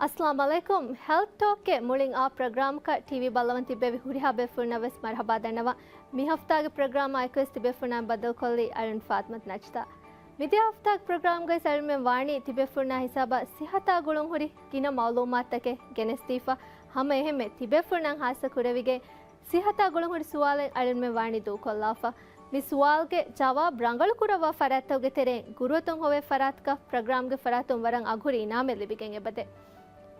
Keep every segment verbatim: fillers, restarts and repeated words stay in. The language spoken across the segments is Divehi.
އައްސަލާމު ޢަލައިކުމް. ހެލްތް ޓޯކްގެ މުޅިން އާ ޕްރޮގްރާމަކަށް ޓީވީ ބައްލަވަން ތިއްބެވި ހުރިހާ ބޭފުޅުންނަށް ވެސް މަރުޙަބާ ދަންނަވަން. މި ހަފްތާގެ ޕްރޮގްރާމާ އެކުވެސް ތިބޭފުޅުންނާ ބައްދަލުކޮށްލީ އަޅުން ފާތިމަތު ނަޖްދާ. މިދިޔަ ހަފްތާގެ ޕްރޮގްރާމްގައި އަޅުމެން ވާނީ ތިބޭފުޅުންނާ ހިސާބަށް ސިހަތާ ގުޅުން ހުރި ގިނަ މަޢުލޫމާތުތަކެއް ގެނެސްދީފަ، ހަމަ އެހެންމެ ތިބޭފުޅުންނަށް ހާއްސަ ކުރެވިގެން ސިހަތާ ގުޅުން ހުރި ސުވާލެއް އަޅުމެން ވާނީ ދޫކޮށްލާފަ. މި ސުވާލުގެ ޖަވާބު ރަނގަޅު ކުރައްވާ ފަރާތްތަކުގެ ތެރެއިން ގުރުއަތުން ހޮވޭ ފަރާތަކަށް ޕްރޮގްރާމްގެ ފަރާތުން ވަރަށް އަގުހުރި އިނާމެއް ލިބިގެން އެބަދޭ.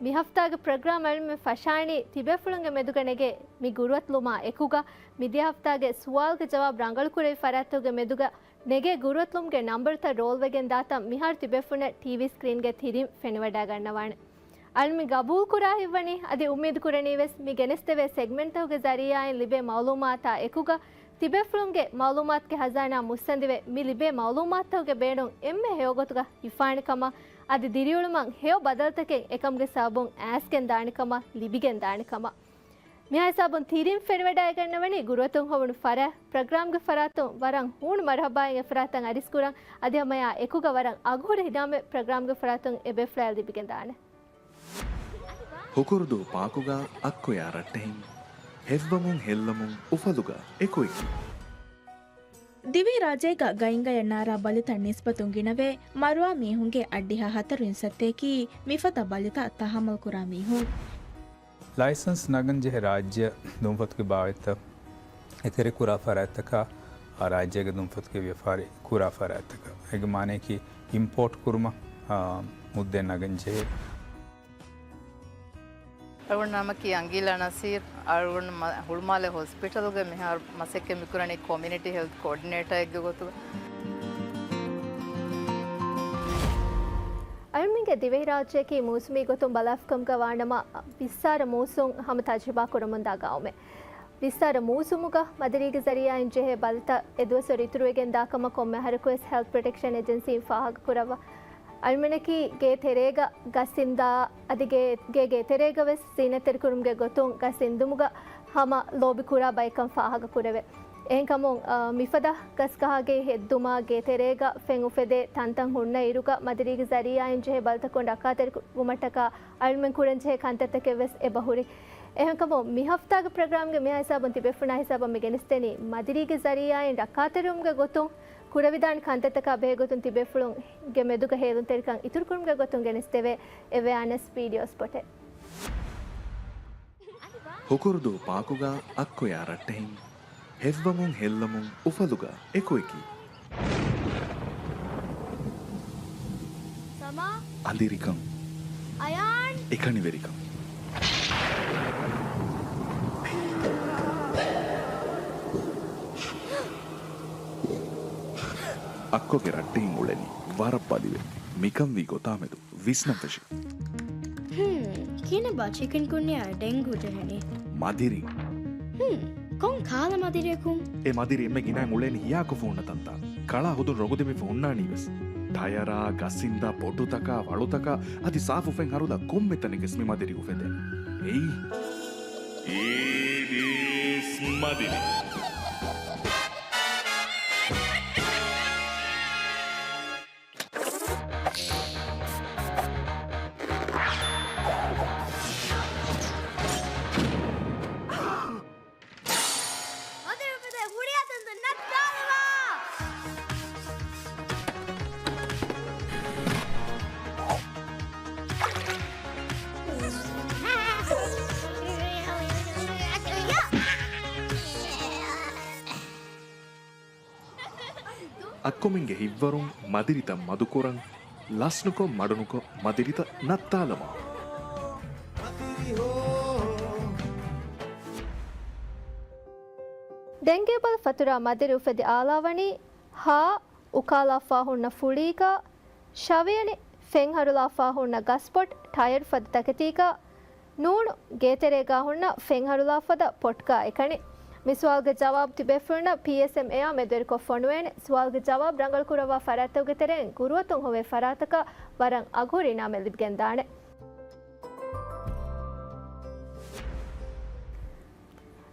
މި ހަފްތާގެ ޕްރޮގްރާމް އަޅުމެން ފަށާނީ ތިބޭފުޅުންގެ މެދުގަ ނެގޭ މި ގުރުއަތުލުމާ އެކުގަ، މިދިޔަ ހަފްތާގެ ސުވާލުގެ ޖަވާބު ރަނގަޅު ކުރެވި ފަރާތްތަކުގެ މެދުގަ ނެގޭ ގުރުއަތުލުމުގެ ނަންބަރުތައް ރޯލްވެގެން ދާތަން މިހާރު ތިބޭފުޅުންނަށް ޓީވީ ސްކްރީންގެ ތިރިން ފެނިވަޑައިގަންނަވާނެ. އަޅުމެން ގަބޫލު ކުރާ ހިތްވަނީ އަދި އުއްމީދު ކުރަނީ ވެސް މި ގެނެސްދެވޭ ސެގްމެންޓްތަކުގެ ޒަރީއާއިން ލިބޭ މަޢުލޫމާތާ އެކުގަ ތިބޭފުޅުންގެ މަޢުލޫމާތުގެ ހަޒާނާ މުއްސަނދިވެ މި ލިބޭ މަޢުލޫމާތުތަކުގެ ބޭނުން އެންމެ ހެޔޮގޮތުގަ ހިފާނެ ކަމަށް އަދި ދިރިއުޅުމަށް ހެޔޮ ބަދަލުތަކެއް އެކަމުގެ ސަބަބުން އައިސްގެން ދާނެ ކަމަށް ލިބިގެން ދާނެ ކަމަށް. މިހާ ހިސާބުން ތިރިން ފެނިވަޑައިގަންނަވަނީ ގުރުއަތުން ހޮވުނު ފަރާތް. ޕްރޮގްރާމްގެ ފަރާތުން ވަރަށް ހޫނު މަރުޙަބާއިން އެ ފަރާތަށް އަރިސްކުރަން. އަދި ހަމައެއާ އެކުގަ ވަރަށް އަގުހުރި އިނާމެއް ޕްރޮގްރާމްގެ ފަރާތުން އެބޭފުޅާއަށް ލިބިގެންދާނެ. ހުކުރުދޫ ޕާކުގަ އައްކޮޔާ ރައްޓެހިން. ހެއްވަމުން ހެއްލަމުން އުފަލުގަ އެކުއެކި. ދިވެހިރާއްޖޭގަ ގައިންގަޔަށް ނާރާ ބަލިތައް ނިސްބަތުން ގިނަވޭ، މަރުވާ މީހުންގެ އަށްޑިހަ ހަތަރު އިން ސައްތައަކީ މިފަދަ ބަލިތައް ތަހައްމަލް ކުރާ މީހުން. ލައިސަންސް ނަގަން ޖެހޭ ރާއްޖެ ދުންފަތުގެ ބާވަތްތައް އެތެރެކުރާ ފަރާތްތަކާ، އާ ރާއްޖޭގެ ދުންފަތުގެ ވިޔަފާރި ކުރާ ފަރާތްތަކަށް. އޭގެ މާނަޔަކީ އިމްޕޯޓް ކުރުމަށް، އާ، މުއްދަތެއް ނަގަން ޖެހޭ. އަޅުގަނޑު ނަމަކީ އަނގީލާ ނަސީރް. އަޅުގަނޑު މަ-، ހުޅުމާލެ ހޮސްޕިޓަލުގަ މިހާރު މަސައްކަތް މިކުރަނީ ކޮމިއުނިޓީ ހެލްތް ކޯޑިނޭޓަރެއްގެ ގޮތުގަ. އަޅުމެންގެ ދިވެހިރާއްޖެއަކީ މޫސުމީ ގޮތުން ބަލާފަކަމުގަ ވާނަމަ، ވިއްސާރަ މޫސުން ހަމަ ތަޖްރިބާ ކުރަމުންދާ ގައުމެއް. ވިއްސާރަ މޫސުމުގަ މަދިރީގެ ޒަރީއާއިން ޖެހޭ ބަލިތައް އެ ދުވަސްވަރު އިތުރުވެގެން ދާ ކަމަށް ކޮންމެ އަހަރަކުވެސް ހެލްތް ޕްރޮޓެކްޝަން އެޖެންސީން ފާހަގަކުރައްވާ. އަޅުމެންނަކީ ގޭ ތެރޭގަ ގަސް އިންދާ، އަދި ގޭ، ގޭގެ އެތެރޭގަ ވެސް ޒީނަތްތެރިކުރުމުގެ ގޮތުން ގަސް އިންދުމުގަ ހަމަ ލޯބި ކުރާ ބައެއްކަން ފާހަގަ ކުރެވޭ. އެހެންކަމުން، އަ، މިފަދަ ގަސްގަހާގެ ހެއްދުމާ، ގޭތެރޭގަ ފެން އުފެދޭ ތަންތަން ހުންނަ އިރުގަ މަދިރީގެ ޒަރީއާއިން ޖެހޭ ބަލިތަކުން ރައްކާތެރިވުމަށްޓަކާ އަޅުމެން ކުރަންޖެހޭ ކަންތައްތަކެއް ވެސް އެބަހުރި. އެހެންކަމުން މި ހަފްތާގެ ޕްރޮގްރާމްގެ މިހާ ހިސާބުން ތިބޭފުޅުންނާ ހިސާބަށް މި ގެނެސްދެނީ މަދިރީގެ ޒަރީއާއިން ރައްކާތެރިވުމުގެ ގޮތުން ކުރެވިދާނެ ކަންތައްތަކާ ބެހޭގޮތުން ތިބޭފުޅުންގެ މެދުގަ ހޭލުންތެރިކަން އިތުރުކުރުމުގެ ގޮތުން ގެނެސްދެވޭ އެވެއާނެސް ވީޑިއޯ ސްޕޮޓެއް. ހުކުރުދޫ ޕާކުގަ އައްކޮޔާ ރައްޓެހިން. ހެއްވަމުން ހެއްލަމުން އުފަލުގަ އެކުއެކި. ސަމާ. އަނދިރިކަން. އަޔާން. އެކަނިވެރިކަން. އައްކޮގެ ރައްޓެހިން އުޅެނީ ވަރަށް ބަލިވެ. މިކަން ވީ ގޮތާމެދު ވިސްނަން ފެށި. ހުން، ކިހިނެއްބާ ޗިކަން ކުންޔާ ޑެންގޫ ޖެހެނީ؟ މަދިރި. ހުން، ކޮން ކާލަ މަދިރިއަކުން؟ އެ މަދިރި އެންމެ ގިނައިން އުޅޭނީ ހިޔާކޮށްފަ ހުންނަ ތަންތާ. ކަޅާ ހުދުން ރޮނގު ދެމިފަ ހުންނާނީ ވެސް. ޓަޔަރާ، ގަސް އިންދާ ބޮޑުތަކާ، ވަޅުތަކާ، އަދި ސާފު ފެން ހަރުލާ ކޮންމެ ތަނެއްގަސް މި މަދިރި އުފެދޭ. އެއީ އީދީސް މަދިރި. މަދިރި އުފެދޭ ހުރިހާ ތަންތަން ނައްތާލަމާ. އައްކޮމެންގެ ހިތްވަރުން މަދިރިތައް މަދުކުރަން، ލަސްނުކޮށް މަޑުނުކޮށް މަދިރިތައް ނައްތާލަމާ. ޑެންގޭބަލަ ފަތުރާ މަދިރި އުފެދި އާލާވަނީ، ހާ، އުކާލާފާ ހުންނަ ފުޅީގަ، ޝަވިޔަނި، ފެން ހަރުލާފާ ހުންނަ ގަސްބޮޓް، ޓަޔަރު ފަދަ ތަކެތީގަ، ނޫނު، ގޭތެރޭގާ ހުންނަ ފެން ހަރުލާފަދަ ޕޮޓްގާ އެކަނި. މި ސުވާލުގެ ޖަވާބު ތިބޭފުޅުންނަށް ޕީއެސްއެމްއޭއާ މެދުވެރިކޮށް ފޮނުވޭނެ. ސުވާލުގެ ޖަވާބު ރަނގަޅު ކުރައްވާ ފަރާތްތަކުގެ ތެރެއިން ގުރުއަތުން ހޮވޭ ފަރާތަކަށް ވަރަށް އަގުހުރި އިނާމެއް ލިބިގެންދާނެ.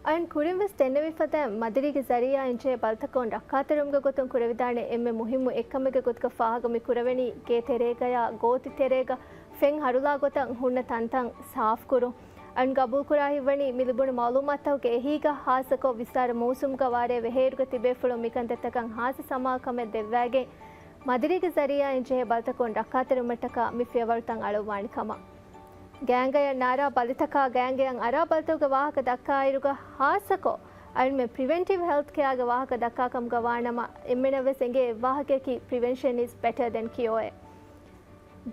އަޅުން ކުރިންވެސް ދެންނެވިފަދައިން މަދިރީގެ ޒަރީއާއިން ޖެހޭ ބަލިތަކުން ރައްކާތެރިވުމުގެ ގޮތުން ކުރެވިދާނެ އެންމެ މުހިއްމު އެއްކަމެއްގެ ގޮތުގަ ފާހަގަ މި ކުރެވެނީ ގޭ ތެރޭގަޔާ ގޯތި ތެރޭގަ ފެން ހަރުލާ ގޮތަށް ހުންނަ ތަންތަން ސާފުކުރުން. އަޅުން ގަބޫލުކުރާ ހިތްވަނީ މި ލިބުނު މައުލޫމާތުތަކުގެ އެހީގަ ހާއްސަކޮށް ވިއްސާރަ މޫސުމުގަ ވާރޭ ވެހޭއިރުގަ ތިބޭފުޅުން މިކަންތައްތަކަށް ހާއްސަ ސަމާލުކަމެއް ދެއްވައިގެން، މަދުރީގެ ޒަރީއާއިން ޖެހޭ ބަލިތަކުން ރައްކާތެރިވުމަށްޓަކާ މި ފިޔަވަޅުތައް އަޅުއްވާނެ ކަމަށް. ގާތްގަނޑަށް ނާރާ ބަލިތަކާ ގާތްގަނޑަށް އަރާ ބަލިތަކުގެ ވާހަކަ ދައްކާއިރުގަ ހާއްސަކޮށް އަޅުމެން ޕްރިވެންޓިވް ހެލްތް ކެއާގެ ވާހަކަ ދައްކާ ކަމުގަ ވާނަމަ، އެންމެނަށްވެސް އެނގޭ އެއްވާހަކަޔަކީ ޕްރިވެންޝަން އިޒް ބެޓަރ ދެން ކިއޯއޭ.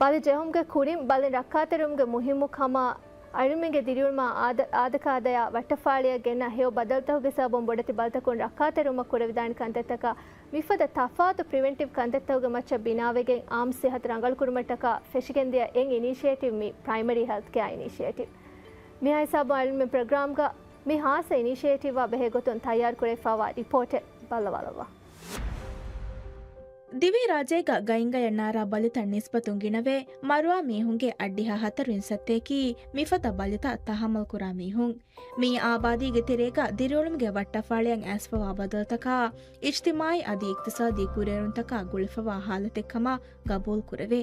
ބަލި ޖެހުމުގެ ކުރިން ބަލިން ރައްކާތެރިވުމުގެ މުހިއްމު ކަމާ، އަޅުމެންގެ ދިރިއުޅުމާ އާދަ-، އާދަކާދަޔާ ވައްޓަފާޅިއަށް ގެންނަ ހެޔޮ ބަދަލުތަކުގެ ސަބަބުން ބޮޑެތި ބަލިތަކުން ރައްކާތެރިވުމަށް ކުރެވިދާނެ ކަންތައްތަކާ، މިފަދަ ތަފާތު ޕްރިވެންޓިވް ކަންތައްތަކުގެ މައްޗަށް ބިނާވެގެން އާއްމު ސިއްހަތު ރަނގަޅުކުރުމަށްޓަކާ ފެށިގެންދިޔަ އެއް އިނީޝިއޭޓިވް މި ޕްރައިމަރީ ހެލްތް ކެއާ އިނީޝިއޭޓިވް. މިހާ ހިސާބުން އަޅުމެން ޕްރޮގްރާމްގަ މި ހާއްސަ އިނީޝިއޭޓިވްއާ ބެހޭ ގޮތުން ތައްޔާރުކުރެވިފައިވާ ރިޕޯޓެއް ބައްލަވާލައްވާ. ދިވެހިރާއްޖޭގަ ގައިންގަޔަށް ނާރާ ބަލިތައް ނިސްބަތުން ގިނަވެ، މަރުވާ މީހުންގެ އަށްޑިހަ ހަތަރު އިން ސައްތައަކީ މިފަދަ ބަލިތައް ތަހައްމަލްކުރާ މީހުން. މިއީ އާބާދީގެ ތެރޭގަ ދިރިއުޅުމުގެ ވައްޓަފާޅިއަށް އައިސްފަވާ ބަދަލުތަކާ، އިޖްތިމާއީ އަދި އިޤްތިޞާދީ ކުރިއެރުންތަކާ ގުޅިފަވާ ހާލަތެއްކަމަށް ގަބޫލުކުރެވޭ.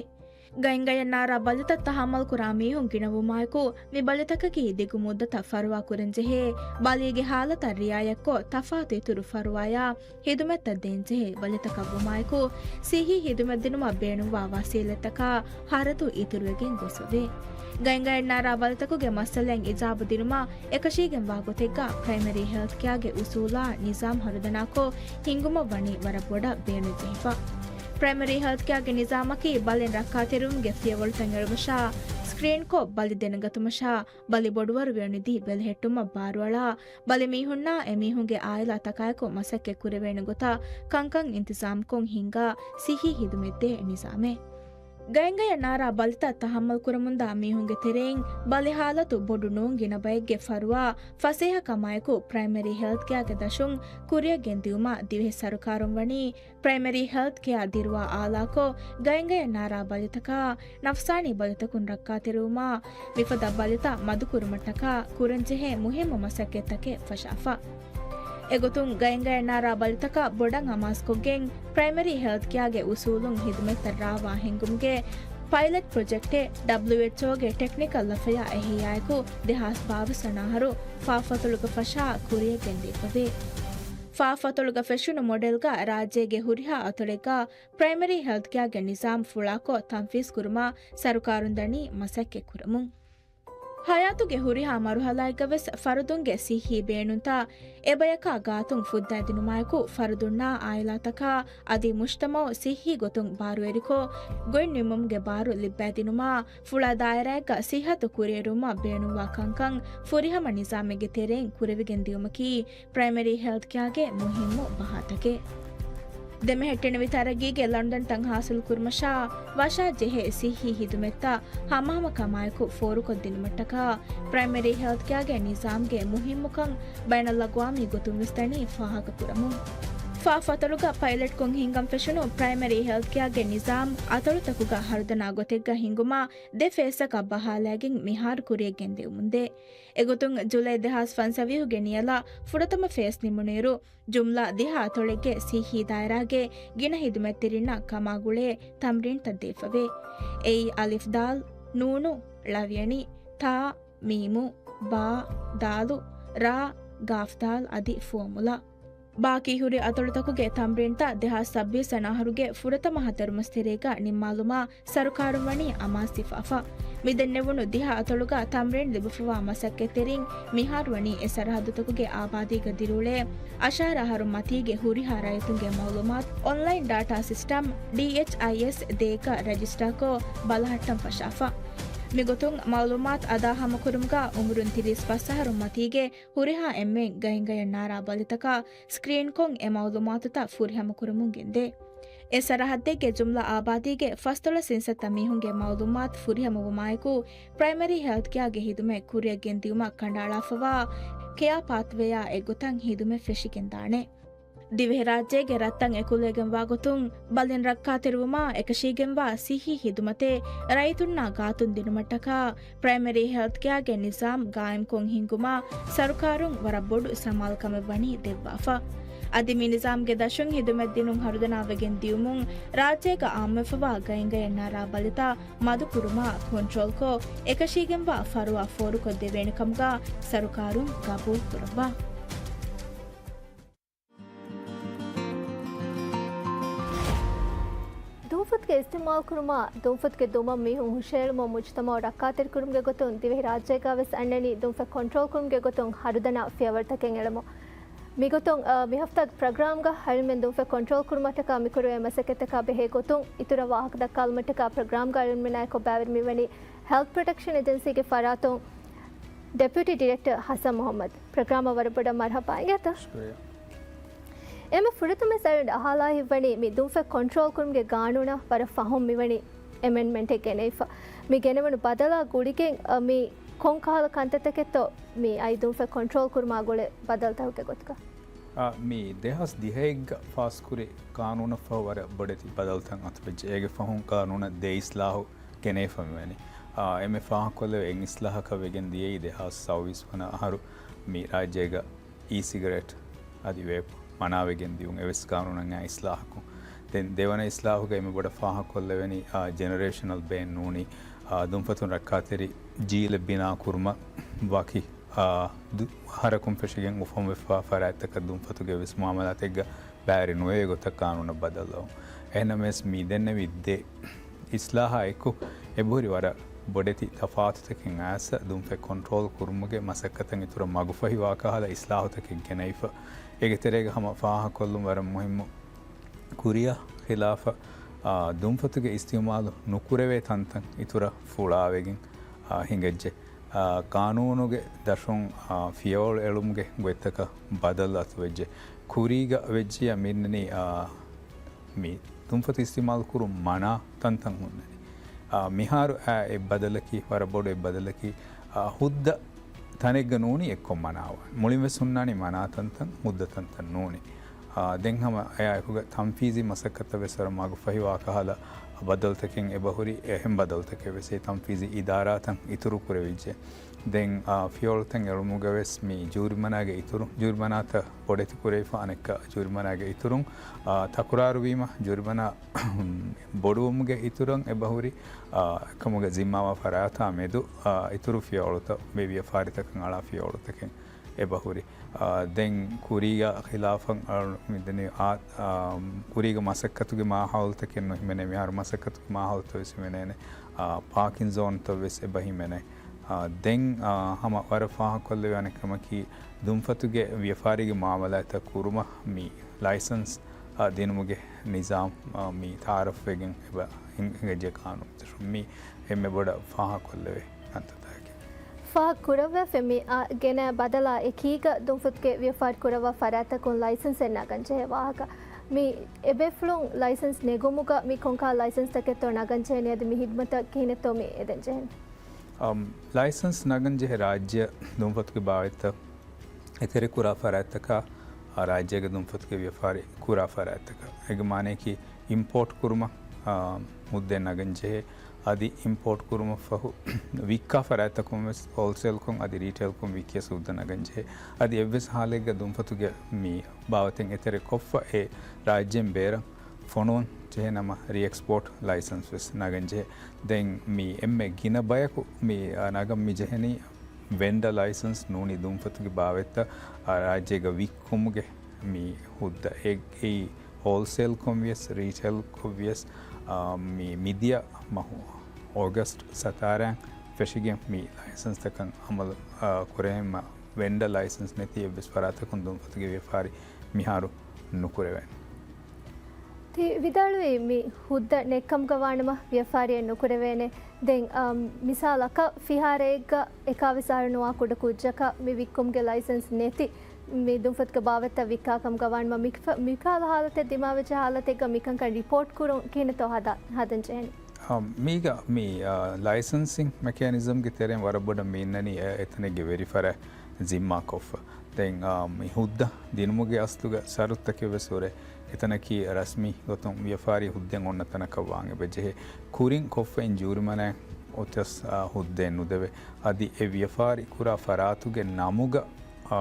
ގައިންގަޔަށް ނާރާ ބަލިތައް ތަހައްމަލްކުރާ މީހުން ގިނަވުމާއެކު، މި ބަލިތަކަކީ ދިގު މުއްދަތަށް ފަރުވާ ކުރަންޖެހޭ ބަލީގެ ހާލަތަށް ރިއާޔަތްކޮށް، ތަފާތު އިތުރު ފަރުވާޔާ ހިދުމަތްތައް ދޭންޖެހޭ ބަލިތަކަށްވުމާއެކު، ސިއްހީ ހިދުމަތްދިނުމަށް ބޭނުންވާ ވަސީލަތްތަކާ ހަރަދު އިތުރުވެގެން ގޮސްފަވޭ. ގައިންގަޔަށް ނާރާ ބަލިތަކުގެ މައްސަލައިން އިޖާބަ ދިނުމަށް އެކަށީގެންވާ ގޮތެއްގަ، ޕްރައިމަރީ ހެލްތް ކެއާގެ އުސޫލާ ނިޒާމް ހަރުދަނާކޮށް ހިންގުމަށްވަނީ ވަރަށް ބޮޑަށް ބޭނުންޖެހިފަ. ޕްރައިމަރީ ހެލްތް ކެއާގެ ނިޒާމަކީ ބަލިން ރައްކާތެރިވުމުގެ ފިޔަވަޅުތައް އެޅުމަށާ، ސްކްރީންކޮށް، ބަލި ދެނެގަތުމަށާ، ބަލި ބޮޑުވަރު ވެޔޮނިދީ ބެލެހެއްޓުމަށް ބާރުއަޅާ، ބަލި މީހުންނާ އެމީހުންގެ އާއިލާތަކާއެކު މަސައްކަތް ކުރެވޭނެ ގޮތަށް ކަންކަން އިންތިޒާމްކޮށް ހިންގާ ސިއްހީ ހިދުމަތްދޭ ނިޒާމެއް. ގައިންގަޔަށް ނާރާ ބަލިތައް ތަހައްމަލް ކުރަމުންދާ މީހުންގެ ތެރެއިން ބަލި ހާލަތު ބޮޑު ނޫން ގިނަ ބައެއްގެ ފަރުވާ ފަސޭހަކަމާއެކު، ޕްރައިމަރީ ހެލްތް ކެއާގެ ދަށުން ކުރިއަށް ގެންދިއުމަށް ދިވެހި ސަރުކާރުން ވަނީ ޕްރައިމަރީ ހެލްތް ކެއާ ދިރުވާ އާލާކޮށް، ގައިންގަޔަށް ނާރާ ބަލިތަކާ، ނަފްސާނީ ބަލިތަކުން ރައްކާތެރިވުމާ، މިފަދަ ބަލިތައް މަދުކުރުމަށްޓަކާ ކުރަންޖެހޭ މުހިއްމު މަސައްކަތްތަކެއް ފަށާފަ. އެގޮތުން ގައިންގަޔަށް ނާރާ ބަލިތަކަށް ބޮޑަށް އަމާޒުކޮށްގެން، ޕްރައިމަރީ ހެލްތް ކެއާގެ އުސޫލުން ހިދުމަތްތައް ރާވާ ހިންގުމުގެ ޕައިލެޓް ޕްރޮޖެކްޓެއް ޑަބްލިއުއެޗްއޯގެ ޓެކްނިކަލް ލަފަޔާ އެހިއްޔާއެކު ދެހާސް ބާވީސް އަށާރު ފާފަތޮޅުގަ ފަށާ ކުރިއަށް ގެންދެވިފަވޭ. ފާފަތޮޅުގަ ފެށުނު މޮޑެލްގަ ރާއްޖޭގެ ހުރިހާ އަތޮޅެއްގަ ޕްރައިމަރީ ހެލްތް ކެއާގެ ނިޒާމް ފުޅާކޮށް ތަންފީޒް ކުރުމަށް ސަރުކާރުން ދަނީ މަސައްކަތް ކުރަމުން. ހަޔާތުގެ ހުރިހާ މަރުހަލާއެއްގަވެސް ފަރުދުންގެ ސިއްހީ ބޭނުންތައް އެބަޔަކާ ގާތުން ފުއްދައިދިނުމާއެކު، ފަރުދުންނާ އާއިލާތަކާ އަދި މުޖްތަމައު ސިއްހީ ގޮތުން ބާރުވެރިކޮށް، ގޮތް ނިންމުމުގެ ބާރު ލިއްބައިދިނުމާ، ފުޅާ ދާއިރާއެއްގަ ސިއްހަތު ކުރިއެރުވުމަށް ބޭނުންވާ ކަންކަން ފުރިހަމަ ނިޒާމެއްގެ ތެރެއިން ކުރެވިގެން ދިޔުމަކީ، ޕްރައިމަރީ ހެލްތް ކެއާގެ މުހިއްމު ބަހާތަކެއް. ދެމެހެއްޓެނިވި ތަރައްގީގެ ލަނޑުދަނޑިތައް ހާސިލް ކުރުމަށާ، ވަށާ ޖެހޭ ސިއްހީ ހިދުމަތްތައް ހަމަހަމަކަމާއެކު ފޯރުކޮށްދިނުމަށްޓަކާ، ޕްރައިމަރީ ހެލްތް ކެއާގެ ނިޒާމްގެ މުހިއްމުކަން ބައިނަލްއަގްވާމީ ގޮތުންވެސް ދަނީ ފާހަގަކުރަމުން. ފާފަތޮޅުގަ ޕައިލެޓްކޮށް ހިންގަން ފެށުނު ޕްރައިމަރީ ހެލްތް ކެއާގެ ނިޒާމް އަތޮޅުތަކުގަ ހަރުދަނާ ގޮތެއްގަ ހިންގުމަށް ދެ ފޭސްއަކަށް ބަހާލައިގެން މިހާރު ކުރިއަށް ގެންދެވުމުންދޭ. އެގޮތުން ޖުލައި ދެހާސް ފަންސަވީހުގެ ނިޔަލަށް ފުރަތަމަ ފޭސް ނިމުނުއިރު، ޖުމްލަ ދިހަ އަތޮޅެއްގެ ސިއްހީ ދާއިރާގެ ގިނަ ހިދުމަތްތެރިންނަށް ކަމާގުޅޭ ތަމްރީންތައް ދޭފަވޭ. އެއީ އަލިފް ދާލް، ނޫނު، ޅަވިޔަނި، ތާ، މީމު، ބާ، ދާލު، ރާ، ގާފް ދާލް އަދި ފުވައްމުލައް. ބާކީ ހުރި އަތޮޅުތަކުގެ ތަމްރީންތައް ދެހާސް ސައްބީސް އަށާރުގެ ފުރަތަމަ ހަތަރު މަސް ތެރޭގަ ނިންމާލުމަށް ސަރުކާރުން ވަނީ އަމާޒުވެފަ. މިދެންނެވުނު ދިހަ އަތޮޅުގަ ތަމްރީން ލިބިފަވާ މަސައްކަތްތެރިން މިހާރު ވަނީ އެ ސަރަހައްދުތަކުގެ އާބާދީގަ ދިރިއުޅޭ އަށާރަ އަހަރު މަތީގެ ހުރިހާ ރައްޔިތުންގެ މައުލޫމާތު އޮންލައިން ޑާޓާ ސިސްޓަމް، ޑީއެޗްއައިއެސް، ދޭއްގަ ރަޖިސްޓާކޮށް ބަލަހައްޓަން ފަށާފަ. މިގޮތުން މައުލޫމާތު އަދާހަމަކުރުމުގަ އުމުރުން ތިރީސް ފަސް އަހަރު މަތީގެ ހުރިހާ އެންމެން ގައިންގަޔަށް ނާރާ ބަލިތަކަށް ސްކްރީންކޮށް އެ މައުލޫމާތުތައް ފުރިހަމަކުރަމުން ގެންދޭ. އެ ސަރަހައްދެއްގެ ޖުމްލަ އާބާދީގެ ފަސްދޮޅަސް އިންސައްތަ މީހުންގެ މައުލޫމާތު ފުރިހަމަވުމާއެކު، ޕްރައިމަރީ ހެލްތް ކެއާގެ ހިދުމަތް ކުރިއަށް ގެންދިއުމަށް ކަނޑައަޅާފަވާ ކެއާ ޕާތްވޭއާ އެއްގޮތަށް ހިދުމަތް ފެށިގެންދާނެ. ދިވެހިރާއްޖޭގެ ރަށްތައް އެކުލައިގެންވާ ގޮތުން، ބަލިން ރައްކާތެރިވުމާ އެކަށީގެންވާ ސިއްހީ ހިދުމަތެއް ރައްޔިތުންނާ ގާތުން ދިނުމަށްޓަކާ، ޕްރައިމަރީ ހެލްތް ކެއާގެ ނިޒާމް ގާއިމްކޮށް ހިންގުމަށް ސަރުކާރުން ވަރަށް ބޮޑު ސަމާލުކަމެއް ވަނީ ދެއްވާފަ. އަދި މި ނިޒާމްގެ ދަށުން ހިދުމަތްދިނުން ހަރުދަނާވެގެން ދިޔުމުން ރާއްޖޭގަ އާއްމުވެފަވާ ގައިންގައި އަންނާ ރާ ބަލިތައް މަދުކުރުމަށް ކޮންޓްރޯލްކޮށް، އެކަށީގެންވާ ފަރުވާ ފޯރުކޮށްދެވޭނެ ކަމުގަ ސަރުކާރުން ގަބޫލުކުރައްވާ. ދުންފަތުގެ އިސްތިޢުމާލުކުރުމާ، ދުންފަތުގެ ދުމަށް މީހުން ހުށައެޅުމަށް މުޖުތަމަޢު ރައްކާތެރިކުރުމުގެ ގޮތުން ދިވެހިރާއްޖޭގަވެސް އަންނަނީ ދުންފަތް ކޮންޓްރޯލްކުރުމުގެ ގޮތުން ހަރުދަނާ ފިޔަވަޅުތަކެއް އެޅުމަށް. މިގޮތުން، އަ، މި ހަފްތާގެ ޕްރޮގްރާމްގަ އަޅުގަނޑުމެން ދުންފަތް ކޮންޓްރޯލް ކުރުމަށްޓަކާ މިކުރެވޭ މަސައްކަތްތަކާ ބެހޭ ގޮތުން އިތުރަށް ވާހަކަ ދައްކާލުމަށްޓަކާ ޕްރޮގްރާމްގަ އަޅުގަނޑުމެންނާއެކު ބައިވެރިވެވަނީ ހެލްތް ޕްރޮޓެކްޝަން އެޖެންސީގެ ފަރާތުން ޑެޕިއުޓީ ޑިރެކްޓަރ ޙަސަން މުޙައްމަދު. ޕްރޮގްރާމަށް ވަރަށް ބޮޑަށް މަރުޙަބާ އިނގޭތޯ. ޝުކުރިއްޔާ. އެންމެ ފުރަތަމަ އަޅުގަނޑު އަހާލާ ހިތްވަނީ މި ދުންފަތް ކޮންޓްރޯލް ކުރުމުގެ ގާނޫނަށް ވަރަށް ފަހުން މިވަނީ އެމެންޑްމަންޓެއް ގެނެވިފަ. މި ގެނެވުނު ބަދަލާ ގުޅިގެން، އަ، މި ކޮން ކަހަލަ ކަންތައްތަކެއްތޯ މި އައި ދުންފަތް ކޮންޓްރޯލް ކުރުމާ ގުޅޭ ބަދަލުތަކުގެ ގޮތުގަ؟ އާ، މި ދެހާސް ދިހައެއްގަ ފާސްކުރި ގާނޫނަށް ފަހު ވަރަށް ބޮޑެތި ބަދަލުތައް އަތުވެއްޖެ. އޭގެ ފަހުން ގާނޫނަށް ދެ އިސްލާހު ގެނެވިފަ މިވަނީ. އާ، އެންމެ ފާހަގަކޮށްލެވޭ އެއް އިސްލާހަކަށް ވެގެން ދިޔައީ ދެހާސް ސައުވީސް ވަނަ އަހަރު މި ރާއްޖޭގަ އީ ސިގަރެޓް އަދި ވޭޕް މަނާވެގެން ދިޔުން އެވެސް ގާނޫނަށް އައި އިސްލާހަކުން. ދެން ދެވަނަ އިސްލާހުގައި މި ބޮޑަށް ފާހަގަކޮށްލެވެނީ، އާ، ޖެނެރޭޝަނަލް ބޭން ނޫނީ، އާ، ދުންފަތުން ރައްކާތެރި ޖީލެއް ބިނާ ކުރުމަށް ވަކި، އާ، ދު-، އަހަރަކުން ފެށިގެން އުފަންވެފާ ފަރާތްތަކަށް ދުންފަތުގެ އެވެސް މުއާމަލާތެއްގަ ބައިވެރި ނުވެވޭ ގޮތަށް ގާނޫނަށް ބަދަލު އައުން. އެހެންނަމަވެސް މި ދެންނެވި ދެ އިސްލާހާ އެކު އެބަހުރި ވަރަށް ބޮޑެތި ތަފާތުތަކެއް އައިސް ދުންފަތް ކޮންޓްރޯލް ކުރުމުގެ މަސައްކަތަށް އިތުރަށް މަގުފަހިވާ ކަހަލަ އިސްލާހުތަކެއް ގެނައިފަ. އޭގެ ތެރޭގަ ހަމަ ފާހަގަކޮށްލުން ވަރަށް މުހިއްމު ކުރިއަށް ޚިލާފަށް، އާ، ދުންފަތުގެ އިސްތިޢުމާލު ނުކުރެވޭ ތަންތަން އިތުރަށް ފުޅާވެގެން، އާ، ހިނގައްޖެ. އާ، ގާނޫނުގެ ދަށުން، އާ، ފިޔަވަޅު އެޅުމުގެ ގޮތްތަކަށް ބަދަލު އަތުވެއްޖެ. ކުރީގަ ވެއްޖިއްޔާ މިންނަނީ، އާ، މި ދުންފަތު އިސްތިޢުމާލު ކުރުން މަނާ ތަންތަން ހުންނަނީ. އާ، މިހާރު އާ އެއް ބަދަލަކީ، ވަރަށް ބޮޑު އެއް ބަދަލަކީ، އާ، ހުއްދަ ތަނެއްގަ ނޫނީ އެއްކޮށް މަނާވާން. މުޅިން ވެސް ހުންނާނީ މަނާ ތަންތަން، ހުއްދަ ތަންތަން ނޫނީ. އާ، ދެން ހަމަ އެއާއެކުގަ ތަންފީޒީ މަސައްކަތަށް ވެސް ވަރަށް މަގުފަހިވާ ކަހަލަ ބަދަލުތަކެއް އެބަހުރި. އެހެން ބަދަލުތަކެއް ވެސް އެ ތަންފީޒީ އިދާރާތައް އިތުރު ކުރެވިއްޖެ. ދެން، އާ، ފިޔަވަޅުތައް އެޅުމުގަ ވެސް މި ޖޫރިމަނާގެ އިތުރު، ޖޫރިމަނާތައް ބޮޑެތި ކުރެވިފަ، އަނެއްކާ ޖޫރިމަނާގެ އިތުރުން، އާ، ތަކުރާރުވީމަ ޖޫރިމަނާ ބޮޑުވުމުގެ އިތުރުން އެބަހުރި، އާ، އެކަމުގެ ޒިންމާވާ ފަރާތާ މެދު، އާ، އިތުރު ފިޔަވަޅުތައް މި ވިޔަފާރިތަކަށް އަޅާ ފިޔަވަޅުތަކެއް އެބަހުރި. އާ، ދެން ކުރީގަ ޚިލާފަށް އަޅު-، މިދަނީ، އާ، އާ، ކުރީގަ މަސައްކަތުގެ މާހައުލުތަކެއް ނުހިމެނޭ. މިހާރު މަސައްކަތުގެ މާހައުލުތައް ވެސް ހިމެނޭނެ. އާ، ޕާކިން ޒޯންތައް ވެސް އެބަ ހިމެނޭ. އާ، ދެން، އާ، ހަމަ ވަރަށް ފާހަގަކޮށްލެވޭ އަނެއް ކަމަކީ، ދުންފަތުގެ ވިޔަފާރީގެ މުއާމަލާތްތައް ކުރުމަށް މި ލައިސަންސް، އާ، ދިނުމުގެ ނިޒާމް، އާ، މި ތައާރަފްވެގެން އެބަ ހިނގައްޖެ ގާނޫނުތައް. މި އެންމެ ބޮޑަށް ފާހަގަކޮށްލެވޭ ކަންތައްތަކެއް. ފާހަގަކުރައްވާފަ މި އަ، ގެނަ ބަދަލާ އެކީގަ ދުންފަތުގެ ވިޔަފާރި ކުރައްވާ ފަރާތްތަކުން ލައިސަންސެއް ނަގަން ޖެހޭ ވާހަކަ. މި އެބޭފުޅުން ލައިސަންސް ނެގުމުގަ މި ކޮންކަހަލަ ލައިސަންސްތަކެއްތޯ ނަގަން ޖެހެނީ އަދި މި ހިދުމަތަށް ކިހިނެއްތޯ މި އެދެން ޖެހެނީ؟ އަމް، ލައިސަންސް ނަގަން ޖެހޭ ރާއްޖެ ދުންފަތުގެ ބާވަތްތައް އެތެރެކުރާ ފަރާތްތަކާ، އާ، ރާއްޖޭގެ ދުންފަތުގެ ވިޔަފާރި ކުރާ ފަރާތްތަކަށް. އޭގެ މާނަޔަކީ އިމްޕޯޓް ކުރުމަށް، އާ، ހުއްދައެއް ނަގަން ޖެހޭ. އަދި އިމްޕޯޓް ކުރުމަށްފަހު ވިއްކާ ފަރާތްތަކުން ވެސް ހޯލްސޭލްކޮށް އަދި ރީޓެއިލްކޮށް ވިއްކިޔަސް ހުއްދަ ނަގަން ޖެހޭ. އަދި އެއްވެސް ހާލެއްގަ ދުންފަތުގެ މި ބާވަތެއް އެތެރެ ކޮށްފަ އެ ރާއްޖޭން ބޭރަށް ފޮނުވަން ޖެހޭ ނަމަ ރީއެކްސްޕޯޓް ލައިސަންސް ވެސް ނަގަން ޖެހޭ. ދެން މި އެންމެ ގިނަ ބަޔަކު މި، އާ، ނަގަން މި ޖެހެނީ ވެންޑަ ލައިސަންސް ނޫނީ ދުންފަތުގެ ބާވަތްތައް، އާ، ރާއްޖޭގަ ވިއްކުމުގެ މި ހުއްދަ އެ-، އެއީ ހޯލްސޭލްކޮށް ވިޔަސް، ރީޓެއިލްކޮށް ވިޔަސް، އާ، މި މިދިޔަ މަހު އޯގަސްޓް ސަތާރައިން ފެށިގެން މި ލައިސަންސްތަކަށް އަމަލު، އާ، ކުރެވެން ވެންޑަ ލައިސަންސް ނެތި އެއްވެސް ފަރާތަކުން ދުންފަތުގެ ވިޔަފާރި މިހާރު ނުކުރެވޭނެ. ތި ވިދާޅުވީ މި ހުއްދަ ނެތްކަމުގަ ވާނަމަ ވިޔަފާރިއެއް ނުކުރެވޭނެ. ދެން، އަ، މިސާލަކަށް ފިހާރައެއްގަ އެކާވެސް އަހަރު ނުވާ ކުޑަ ކުއްޖަކަށް މި ވިއްކުމުގެ ލައިސަންސް ނެތި މި ދުންފަތުގެ ބާވަތްތައް ވިއްކާ ކަމުގަ ވާނަމަ މި-، މިކަހަލަ ހާލަތެއް ދިމާވެއްޖެ ހާލަތެއްގަ މިކަންކަން ރިޕޯޓް ކުރުން ކިހިނެއްތޯ ހަދާ-، ހަދަން ޖެހެނީ؟ އަ، މީގަ މި، އަ، ލައިސަންސިން މެކޭނިޒަމްގެ ތެރެއިން ވަރަށް ބޮޑަށް މި އިންނަނީ އެ-، އެތަނެއްގެ ވެރިފަރާތް ޒިންމާކޮށްފަ. ދެން، އާ، މި ހުއްދަ ދިނުމުގެ އަސްލުގެ ޝަރުތަކެއް ވެސް ހުރޭ. އެތަނަކީ ރަސްމީ ގޮތުން ވިޔަފާރި ހުއްދައެއް އޮންނަ ތަނަކަށް ވާން އެބަ ޖެހޭ. ކުރިން ކޮށްފައިން ޖޫރިމަނާއެއް އޮތަސް، އާ، ހުއްދައެއް ނުދެވޭ. އަދި އެ ވިޔަފާރި ކުރާ ފަރާތުގެ ނަމުގަ، އާ،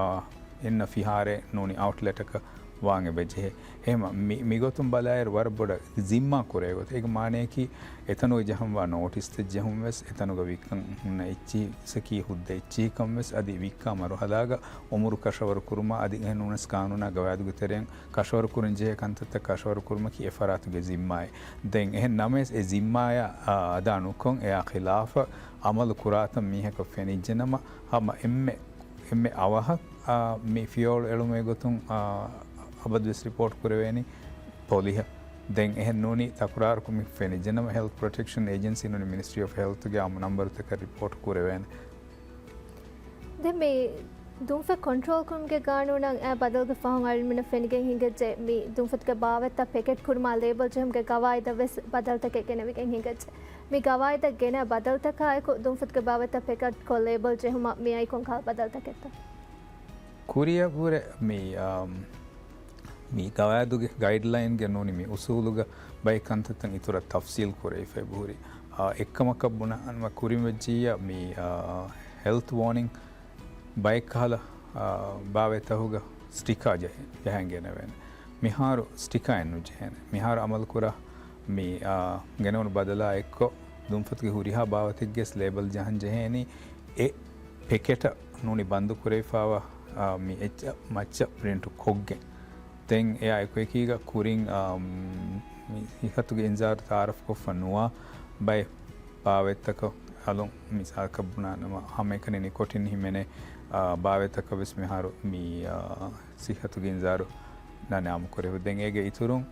އިންނަ ފިހާރައެއް ނޫނީ އައުޓްލެޓަކަށް ވާން އެބަޖެހޭ. އެހެމަ މި، މިގޮތުން ބަލާއިރު ވަރަށް ބޮޑަށް ޒިންމާ ކުރޭ ގޮތެއް. އޭގެ މާނަޔަކީ އެތަނުގަ ޖަހަންވާ ނޯޓިސްތައް ޖެހުން ވެސް، އެތަނުގަ ވިއްކަން ހުންނަ އެއްޗިހިސަކީ ހުއްދަ އެއްޗިހިކަން ވެސް، އަދި ވިއްކާ މަރުހަލާގަ އުމުރު ކަށަވަރު ކުރުމާ، އަދި އެހެން ނޫނަސް ޤާނޫނާ ގަވާއިދުގެ ތެރެއިން ކަށަވަރު ކުރަން ޖެހޭ ކަންތައްތައް ކަށަވަރު ކުރުމަކީ އެ ފަރާތުގެ ޒިންމާއެއް. ދެން އެހެން ނަމަވެސް އެ ޒިންމާޔާ، އާ، އަދާ ނުކޮށް އެއާ ޚިލާފަށް އަމަލު ކުރާތަން މީހަކަށް ފެނިއްޖެނަމަ، ހަމަ އެންމެ އެންމެ އަވަހަށް، އާ، މި ފިޔަވަޅު އެޅުމުގެ ގޮތުން، އާ، އަބަދުވެސް ރިޕޯޓް ކުރެވޭނީ ޕޮލިހަށް. ދެން އެހެން ނޫނީ ތަކުރާރު ކުރުމަށް ފެނިއްޖެނަމަ، ހެލްތް ޕްރޮޓެކްޝަން އޭޖެންސީ ނޫނީ މިނިސްޓްރީ އޮފް ހެލްތުގެ އާއްމު ނަންބަރުތަކަށް ރިޕޯޓް ކުރެވޭނެ. ދެން މި ދުންފަތް ކޮންޓްރޯލް ކުރުމުގެ ގާނޫނަށް އައި ބަދަލުގެ ފަހުން އަޅުމެންނަށް ފެނިގެން ހިނގައްޖެ، މި ދުންފަތުގެ ބާވަތްތައް ޕެކެޓް ކުރުމާ ލޭބަލް ޖެހުމުގެ ގަވާއިދަށް ވެސް ބަދަލުތަކެއް ގެނެވިގެން ހިނގައްޖެ. މި ގަވާއިދަށް ގެނައި ބަދަލުތަކާއެކު، ދުންފަތުގެ ބާވަތްތައް ޕެކެޓްކޮށް ލޭބަލް ޖެހުމަށް މިއައީ ކޮންކަހަލަ ބަދަލުތަކެއްތޯ؟ ކުރިއަށްވުރެ މި، އާ، މި ގަވާއިދުގެ ގައިޑްލައިންގެ ނޫނީ މި އުސޫލުގަ ބައެއް ކަންތައްތައް އިތުރަށް ތަފްސީލް ކުރެވިފައި ހުރި. އާ، އެއްކަމަކަށް ބުނަން ކުރިން ވެއްޖިއްޔާ މި، އާ، ހެލްތް ވޯނިން ބައެއްކަހަލަ، އާ، ބާވަތްތަކުގަ ސްޓިކާ ޖެހެ-، ޖަހަން ގެނެވޭނެ. މިހާރު ސްޓިކާއެއް ނުޖެހޭނެ. މިހާރު އަމަލުކުރާ މި، އާ، ގެނެވުނު ބަދަލާ އެއްކޮށް، ދުންފަތުގެ ހުރިހާ ބާވަތެއްގެސް ލޭބަލް ޖަހަން ޖެހޭނީ އެ ޕެކެޓަށް ނޫނީ ބަންދު ކުރެވިފައިވާ، އާ، މި އެއްޗަށް މައްޗަށް ޕްރިންޓު ކޮށްގެން. ދެން އެއާ އެކުއެކީގަ ކުރިން، އާ، މި ސިއްހަތުގެ އިންޒާރު ތައާރަފްކޮށްފަ ނުވާ ބައެއް ބާވަތްތަކަށް އަލުން މިސާލަކަށް ބުނާނަމަ، ހަމައެކަނި ނިކޮޓިން ހިމެނޭ، އާ، ބާވަތްތަކަށް ވެސް މިހާރު މި، އާ، ސިއްހަތުގެ އިންޒާރު ނަން އާއްމު ކުރެވި. ދެން އޭގެ އިތުރުން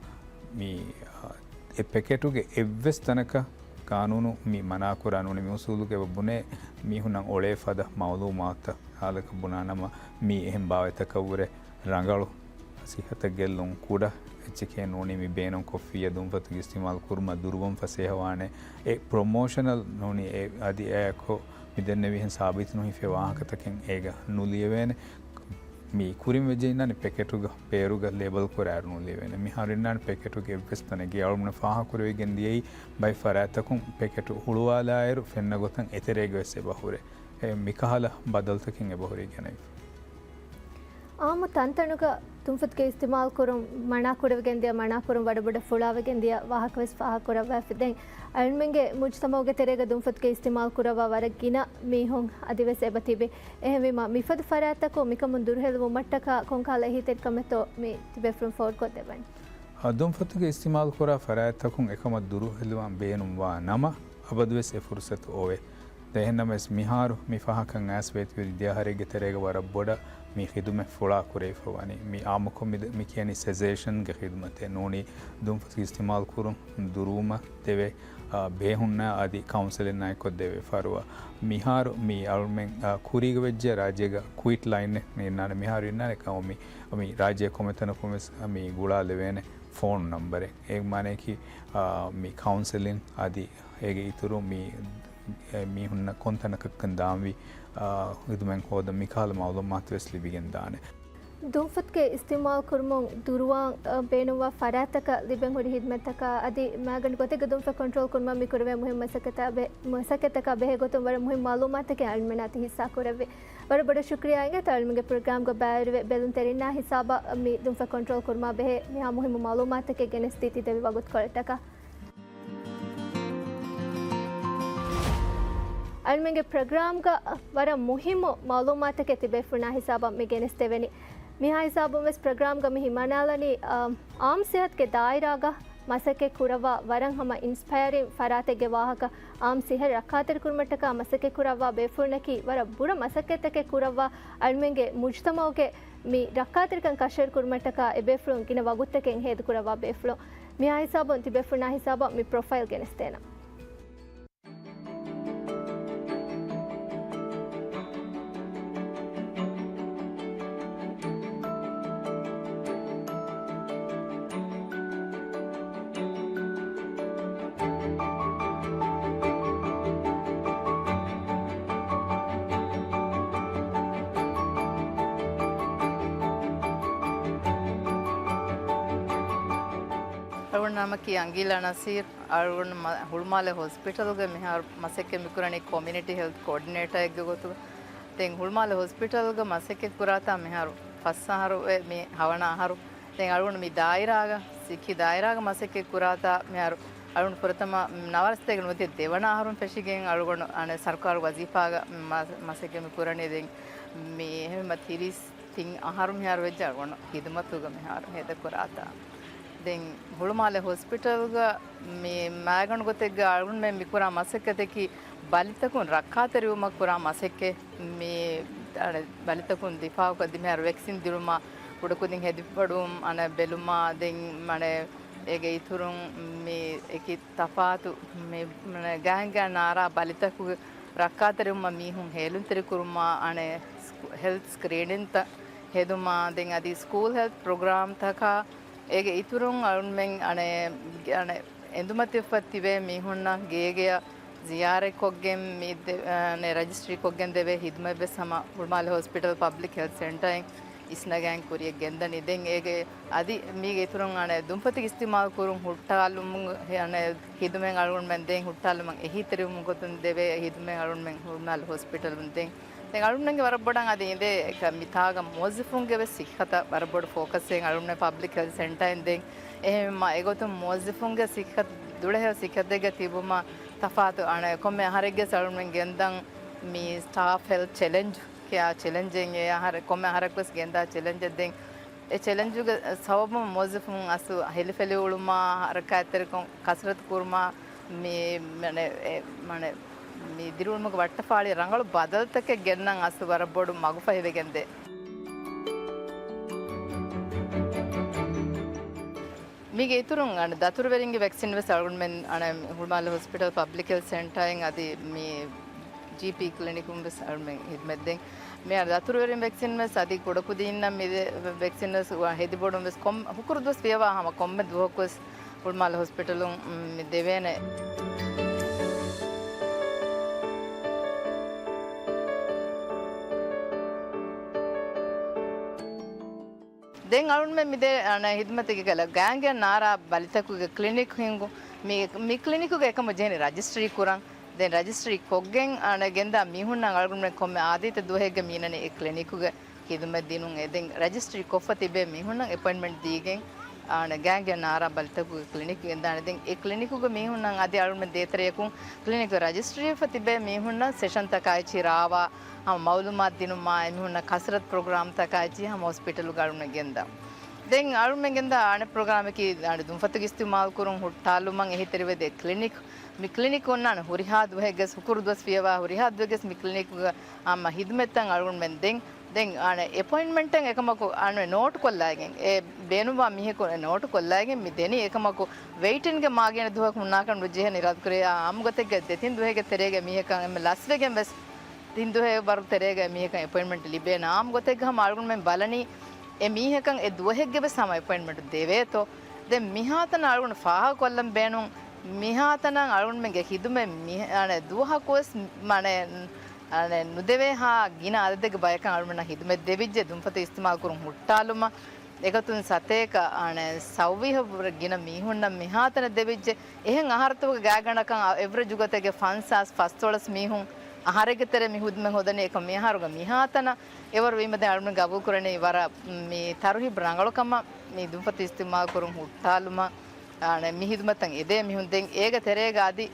މި، އާ، އެ ޕެކެޓުގެ އެއްވެސް ތަނަކަށް ޤާނޫނު މި މަނާކުރާ ނޫނީ މި އުސޫލުގަ އެބަ ބުނޭ މީހުންނަށް އޮޅޭ ފަދަ މައުލޫމާތުތައް ހާލަކަށް ބުނާނަމަ، މީ އެހެން ބާވަތްތަކަށްވުރެ ރަނގަޅު ސިއްހަތަށް ގެއްލުން ކުޑަ އެއްޗެކޭ ނޫނީ މި ބޭނުންކޮށްފިއްޔާ ދުންފަތުގެ އިސްތިމާލު ކުރުމަށް ދުރުވަން ފަސޭހަވާނެ. އެ ޕްރޮމޯޝަނަލް ނޫނީ އެ އަދި އެއާއެކު މި ދެންނެވިހެން ސާބިތުނުހިފޭ ވާހަކަތަކެއް އޭގަ ނުލިޔެވޭނެ. މި ކުރިން ވެއްޖެ އިންނާނެ ޕެކެޓުގަ ބޭރުގަ ލޭބަލް ކުރާއިރު ނުލިޔެވޭނެ. މިހާރު އިންނާނެ ޕެކެޓުގެ އެއްވެސް ތަނެއްގައި އަޅުމެންނަށް ފާހަގަކުރެވިގެން ދިޔައީ ބައެއް ފަރާތްތަކުން ޕެކެޓު ހުޅުވާލާއިރު ފެންނަ ގޮތަށް އެތެރޭގަ ވެސް އެބަ ހުރޭ. އެ މިކަހަލަ ބަދަލުތަކެއް އެބަހުރި ގެނެވިފަ. އާއްމު ތަންތަނުގަ ދުންފަތުގެ އިސްތިމާލު ކުރުން މަނާ ކުރެވިގެން ދިޔަ، މަނާ ކުރުން ވަރަށް ބޮޑަށް ފުޅާވެގެން ދިޔަ ވާހަކަ ވެސް ފާހަގަ ކުރައްވާފި. ދެން އަޅުމެންގެ މުޖްތަމަޢުގެ ތެރޭގަ ދުންފަތުގެ އިސްތިމާލު ކުރައްވާ ވަރަށް ގިނަ މީހުން އަދި ވެސް އެބަ ތިބި. އެހެންވީމަ، މިފަދަ ފަރާތްތަކުން މިކަމުން ދުރުހެލިވުމަށްޓަކާ ކޮންކަހަލަ އެހީތެރިކަމެއްތޯ މި ތިބޭފުޅުން ފޯރުކޮށްދެއްވަނީ؟ އަ، ދުންފަތުގެ އިސްތިމާލު ކުރާ ފަރާތްތަކުން އެކަމަށް ދުރުހެލިވާން ބޭނުންވާ ނަމަ، އަބަދުވެސް އެ ފުރުސަތު އޮވޭ. ދެން އެހެންނަމަވެސް މިހާރު މި ފަހަކަށް އައިސް ވޭތުވެރި ދެ އަހަރެއްގެ ތެރޭގަ ވަރަށް ބޮޑަށް މި ޚިދުމަތް ފުޅާ ކުރެވިފަ ވަނީ. މި އާއްމުކޮށް މި ދެ-، މި ކިޔަނީ ސެސޭޝަންގެ ޚިދުމަތެއް ނޫނީ ދުންފަތުގެ އިސްތިމާލު ކުރުން ދުރުވުމަށް ދެވޭ، އާ، ބޭހުންނާ އަދި ކައުންސެލިންނާ އެއްކޮށް ދެވޭ ފަރުވާ. މިހާރު މި އަޅުމެން، އާ، ކުރީގަ ވެއްޖެ ރާއްޖޭގަ ކުއިޓް ލައިން އިންނާނެ. މިހާރު އިންނާނެ ކައު-، މި، މި ރާއްޖޭ ކޮންމެ ތަނަކުން ވެސް މި ގުޅާލެވޭނެ ފޯނު ނަންބަރެއް. އޭގެ މާނަޔަކީ، އާ، މި ކައުންސެލިން އަދި އޭގެ އިތުރު މި، އެ، މީހުންނަށް ކޮންތަނަކަށްކަން ދާންވީ، އާ، ޚިދުމަތް ހޯދަން މިކަހަލަ މައުލޫމާތު ވެސް ލިބިގެން ދާނެ. ދުންފަތުގެ އިސްތިމާލް ކުރުމުން ދުރުވާން، އަ، ބޭނުންވާ ފަރާތްތަކަށް ލިބެން ހުރި ޚިދުމަތްތަކާ އަދި މައިގަނޑު ގޮތެއްގެ ދުންފަތް ކޮންޓްރޯލް ކުރުމަށް މި ކުރެވޭ މުހިންމު މަސައްކަތާ ބެ-، މަސައްކަތްތަކާ ބެހޭ ގޮތުން ވަރަށް މުހިންމު މައުލޫމާތުތަކެއް އަޅުމެންނާ އަތު ހިއްސާ ކުރެއްވި. ވަރަށް ބޮޑަށް ޝުކުރިއްޔާ އިނގޭތޯ އަޅުމެންގެ ޕްރޮގްރާމްގަ ބައިވެރިވެ ބެލުންތެރިންނާ ހިސާބަށް މި ދުންފަތް ކޮންޓްރޯލް ކުރުމާ ބެހޭ މިހާ މުހިންމު މައުލޫމާތުތަކެއް ގެނެސްދީ ތި ދެއްވި ވަގުތުކޮޅަށްޓަކާ. އަޅުމެންގެ ޕްރޮގްރާމްގަ ވަރަށް މުހިއްމު މައުލޫމާތުތަކެއް ތިބޭފުޅުންނާ ހިސާބަށް މި ގެނެސްދެވެނީ. މިހާ ހިސާބުން ވެސް ޕްރޮގްރާމްގަ މި ހިމަނާލަނީ، އާ، އާއްމު ސިއްހަތުގެ ދާއިރާގަ މަސައްކަތް ކުރައްވާ ވަރަށް ހަމަ އިންސްޕަޔަރިން ފަރާތެއްގެ ވާހަކަ. އާއްމު ސިއްހަތް ރައްކާތެރިކުރުމަށްޓަކާ މަސައްކަތް ކުރައްވާ ބޭފުޅުންނަކީ ވަރަށް ބުރަ މަސައްކަތްތަކެއް ކުރައްވާ އަޅުމެންގެ މުޖްތަމަޢުގެ މި ރައްކާތެރިކަން ކަށަވަރު ކުރުމަށްޓަކާ އެބޭފުޅުން ގިނަ ވަގުތުތަކެއް ހޭދަކުރައްވާ ބޭފުޅުން. މިހާ ހިސާބުން ތިބޭފުޅުންނާ ހިސާބަށް މި ޕްރޮފައިލް ގެނެސްދޭނަން. އަޅުގަނޑު ނަމަކީ އަނގީލާ ނަސީރު. އަޅުގަނޑު މަ-، ހުޅުމާލެ ހޮސްޕިޓަލްގަ މިހާރު މަސައްކަތް މިކުރަނީ ކޮމިއުނިޓީ ހެލްތް ކޯޑިނޭޓަރެއްގެ ގޮތުގަ. ދެން ހުޅުމާލެ ހޮސްޕިޓަލްގަ މަސައްކަތް ކުރާތާ މިހާރު ފަސް އަހަރު އެ މި ހަވަނަ އަހަރު. ދެން އަޅުގަނޑު މި ދާއިރާގަ، ސިއްކި ދާއިރާގަ މަސައްކަތް ކުރާތާ މިހާރު އަޅުގަނޑު ފުރަތަމަ ނަވާރަސަތޭކަ ނުވަތި ދެވަނަ އަހަރުން ފެށިގެން އަޅުގަނޑު އަނެއް ސަރުކާރު ވަޒީފާގަ މަ-، މަސައްކަތް މި ކުރަނީ. ދެން މި އެހެންމަ ތިރީސް ތިން އަހަރު މިހާރު ވެއްޖެ އަޅުގަނޑު ހިދުމަތުގަ މިހާރު ހޭދަ ކުރާތާ. ދެން ހުޅުމާލެ ހޮސްޕިޓަލްގަ މި މައިގަނޑު ގޮތެއްގަ އަޅުގަނޑުމެން މި ކުރާ މަސައްކަތަކީ ބަލިތަކުން ރައްކާތެރިވުމަށް ކުރާ މަސައްކަތް. މި އަނެއް ބަލިތަކުން ދިފާއުކޮށް ދިމެހާރު ވެކްސިން ދިނުމާ، ކުޑަކުދިން ހެދިފަޑުވުން އަނެއް ބެލުމާ، ދެން މަނެ އޭގެ އިތުރުން މި އެކި ތަފާތު މި މަނެ ގާތްގާތް ނާރާ ބަލިތަކުގެ ރައްކާތެރިވުމަށް މީހުން ހޭލުންތެރިކުރުމާ، އަނެއް ސްކޫ-، ހެލްތް ސްކްރީނިންތައް ހެދުމާ، ދެން އަދި ސްކޫލް ހެލްތް ޕްރޮގްރާމްތަކާ އޭގެ އިތުރުން އަޅުމެން އަނެއް، އަނެއް އެނދުމަތިވެފަ ތިބޭ މީހުންނަށް ގޭގެއަށް ޒިޔާރަތްކޮށްގެން މި ދެ-، އަނެއް ރަޖިސްޓްރީ ކޮށްގެން ދެވޭ ހިދުމަތް ވެސް ހަމަ ހުޅުމާލެ ހޮސްޕިޓަލް ޕަބްލިކް ހެލްތް ސެންޓަރއިން އިސްނަގައިން ކުރިޔަށް ގެންދަނީ. ދެން އޭގެ އަދި މީގެ އިތުރުން އަނެއް ދުންފަތުގެ އިސްތިމާލް ކުރުން ހުއްޓާލުމުގެ އަނެއް ހިދުމަތް އަޅުގަނޑުމެން ދޭން ހުއްޓާލުމަށް އެހީތެރިވުމުގެ ގޮތުން ދެވޭ ހިދުމަތް އަޅުގަނޑުމެން ހުޅުމާލެ ހޮސްޕިޓަލުން ދޭން. ދެން އަޅުގަނޑުމެންގެ ވަރަށް ބޮޑަށް އަދި އިނދޭ މިތާގަ މުވައްޒަފުންގެ ވެސް ސިއްހަތަށް ވަރަށް ބޮޑު ފޯކަސްއެއް އަޅުގަނޑުމެން ޕަބްލިކް ހެލްތް ސެންޓަރއިން ދޭން. އެހެންވީމަ އެގޮތުން މުވައްޒަފުންގެ ސިއްހަތު ދުޅަހެޔޮ ސިއްހަތެއްގަ ތިބުމަށް ތަފާތު އަނެއް ކޮންމެ އަހަރެއްގެ އަޅުގަނޑުމެން ގެންދަން މި ސްޓާފް ހެލްތް ޗެލެންޖް ކިޔާ ޗެލެންޖެއް އެ އަހަރެއް ކޮންމެ އަހަރަކުވެސް ގެންދާ ޗެލެންޖެއް. ދެން އެ ޗެލެންޖުގެ ސަބަބުން މުވައްޒަފުން އަސްލު ހެލިފެލި އުޅުމާ، ހަރަކާތްތެރިކޮށް ކަސްރަތު ކުރުމާ، މި، މަނެ، އެ، މަނެ، މި ދިރިއުޅުމުގެ ވައްޓަފާޅި ރަނގަޅު ބަދަލުތަކެއް ގެންނަން އަސްލު ވަރަށް ބޮޑު މަގުފަހިވެގެންދޭ. މީގެ އިތުރުން އަނެއް ދަތުރުވެރިންގެ ވެކްސިން ވެސް އަޅުގަނޑުމެން އަނެއް ހުޅުމާލެ ހޮސްޕިޓަލް ޕަބްލިކް ހެލްތް ސެންޓަރއިން އަދި މި ޖީޕީ ކްލިނިކުން ވެސް އަޅުމެން ހިދުމަތް ދޭން. މި ދަތުރުވެރިން ވެކްސިން ވެސް އަދި ކުޑަކުދީންނަށް މި ވެކްސިން ވެސް ހެދިބޮޑުން ވެސް ކޮން-، ހުކުރު ދުވަސް ފިޔަވާ ހަމަ ކޮންމެ ދުވަހަކު ވެސް ހުޅުމާލެ ހޮސްޕިޓަލުން މި ދެވޭނެ. ދެން އަޅުންމެ މިދޭ އަނެއް ހިދުމަތެއްގެ ގާތްގަނޑަކަށް ނާރާ ބަލިތަކުގެ ކްލިނިކް ހިންގު. މި، މި ކްލިނިކުގެ އެކަމަށް ޖެހެނީ ރަޖިސްޓްރީ ކުރަން. ދެން ރަޖިސްޓްރީ ކޮށްގެން އަނެއް ގެންދާ މީހުންނަށް އަޅުގަނޑުމެން ކޮންމެ އާދީއްތަ ދުވަހެއްގެ މީނަނީ އެ ކްލިނިކުގެ ހިދުމަތް ދިނުން. އެ ދެން ރަޖިސްޓްރީ ކޮށްފަ ތިބޭ މީހުންނަށް އެޕޮއިންޓްމަންޓް ދީގެން އަނެއް ގާތްގަނޑަކަށް ނާރާ ބަލިތަކުގެ ކްލިނިކް ގެންދާނެ. ދެން އެ ކްލިނިކުގެ މީހުންނަށް އަދި އަޅުގަނޑުމެން ދޭތެރެއަކުން ކްލިނިކް ރަޖިސްޓްރީފަ ތިބޭ މީހުންނަށް ސެޝަންތަކާއިޗި ރާވާ ހަމަ މައުލޫމާތު ދިނުމާ، އެމީހުންނަށް ކަސްރަތު ޕްރޮގްރާމްތަކާއިޗި ހަމަ ހޮސްޕިޓަލުގަ އަޅުގަނޑުމެން ގެންދާ. ދެން އަޅުގަނޑުމެން ގެންދާ އަނެއް ޕްރޮގްރާމަކީ އަނެއް ދުންފަތުގެ އިސްތިމާލް ކުރުން ހުއްޓާލުމަށް އެހީތެރިވެދޭ ކްލިނިކް. މި ކްލިނިކް އޮންނާނެ ހުރިހާ ދުވަހެއްގެސް، ހުކުރު ދުވަސް ފިޔަވާ ހުރިހާ ދުވަހެއްގެސް މި ކްލިނިކުގަ އާއްމު ހިދުމަތްތައް އަޅުގަނޑުމެން ދެން. ދެން އަނެއް އެޕޮއިންޓްމަންޓެއް އެކަމަކު އަނެއް ނޯޓް ކޮށްލައިގެން، އެ ބޭނުންވާ މީހަކު ނޯޓް ކޮށްލައިގެން މި ދެނީ. އެކަމަކު ވެއިޓިންގ މާގިނަ ދުވަހަކު ހުންނާކަށް ނުޖެހޭ އިރާދަކުރެއްވިއްޔާ އާއްމު ގޮތެއްގަ ދެތިން ދުވަހެއްގެ ތެރޭގަ މީހަކަށް އެންމެ ލަސްވެގެން ވެސް ތިން ދުވަހެއް ވަރު ތެރޭގަ މީހަކަށް އެޕޮއިންޓްމަންޓް ލިބޭނެ. އާއްމު ގޮތެއްގަ ހަމަ އަޅުގަނޑުމެން ބަލަނީ އެ މީހަކަށް އެ ދުވަހެއްގެ ވެސް ހަމަ އެޕޮއިންޓްމަންޓް ދެވޭތޯ. ދެން މިހާތަނަށް އަޅުގަނޑު ފާހަގަކޮށްލަން ބޭނުން، މިހާތަނަށް އަޅުގަނޑުމެންގެ ހިދުމަތް މި-، އަނެއް ދުވަހަކުވެސް މަނެ، އަނެއް ނުދެވޭހާ ގިނަ އަދަދެއްގެ ބަޔަކަށް އަޅުގަނޑަށް ހިދުމަތް ދެވިއްޖެ ދުންފަތު އިސްތިމާލް ކުރުން ހުއްޓާލުމަށް. އެގޮތުން ސަތޭކަ އަނެއް ސައުވީހަށްވުރެ ގިނަ މީހުންނަށް މިހާތަނަށް ދެވިއްޖެ. އެހެން އަހަރުތަކުގެ ގާތްގަނޑަކަށް އަ-، އެވްރެޖް ގޮތެއްގެ ފަންސާސް ފަސްދޮޅަސް މީހުން އަހަރެއްގެ ތެރޭ މި ހިދުމަތް ހޯދަނީ. އެކަމް މިހާރުގަ މިހާތަނަށް އެވަރު ވީމަ ދެން އަޅުގަނޑު ގަބޫލު ކުރަނީ ވަރަށް މި ތަރުހީބު ރަނގަޅު ކަމަށް މި ދުންފަތު އިސްތިމާލް ކުރުން ހުއްޓާލުމަށް. އަނެއް މި ހިދުމަތަށް އެދޭ މީހުން ދެން އޭގެ ތެރޭގަ އަދި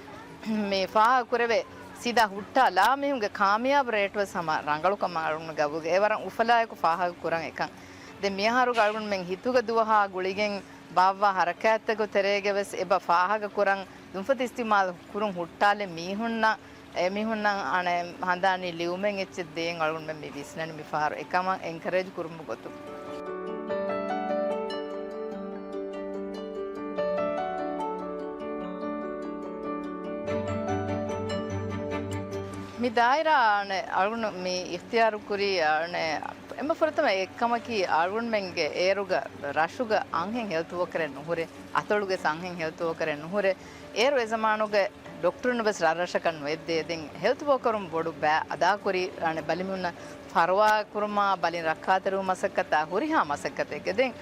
މި ފާހަގަ ކުރެވޭ ސީދާ ހުއްޓާލާ މީހުންގެ ކާމިޔާބު ރޭޓް ވެސް ހަމަ ރަނގަޅު ކަމަށް އަޅުގަނޑު ގަބޫލު. އެ ވަރަށް އުފަލާއެކު ފާހަގަ ކުރަން އެކަން. ދެން މިއަހަރުގަ އަޅުގަނޑުމެން ހިތުގެ ދުވަހާ ގުޅިގެން ބާއްވާ ހަރަކާތްތަކުގެ ތެރޭގަ ވެސް އެބަ ފާހަގަ ކުރަން ދުންފަތު އިސްތިމާލް ކުރުން ހުއްޓާލި މީހުންނަށް، އެމީހުންނަށް އަނެއް ހަނދާނީ ލިޔުމެއް އެއްޗެއް ދޭން އަޅުގަނޑުމެން މި ވިސްނަނީ މި ފަހަރު އެކަމަށް އެންކަރޭޖް ކުރުމުގެ ގޮތުން. މި ދާއިރާ އަނެއް އަޅުގަނޑު މި އިޚްތިޔާރު ކުރީ އަނެއް އެންމެ ފުރަތަމަ އެއްކަމަކީ އަޅުގަނޑުމެންގެ އޭރުގަ ރަށުގަ އަންހެން ހެލްތު ވޯކަރެއް ނުހުރޭ، އަތޮޅުގެ އަންހެން ހެލްތު ވޯކަރެއް ނުހުރޭ. އޭރު އެ ޒަމާނުގެ ޑޮކްޓަރުން ވެސް ރަށްރަށަކަށް ނުއެއްދޭ. ދެން ހެލްތު ވޯކަރުން ބޮޑު ބައި އަދާކުރި އަނެއް ބަލިމީހުންނަށް ފަރުވާ ކުރުމާ، ބަލިން ރައްކާތެރިވުމަށް މަސައްކަތާ ހުރިހާ މަސައްކަތެއްގެ. ދެން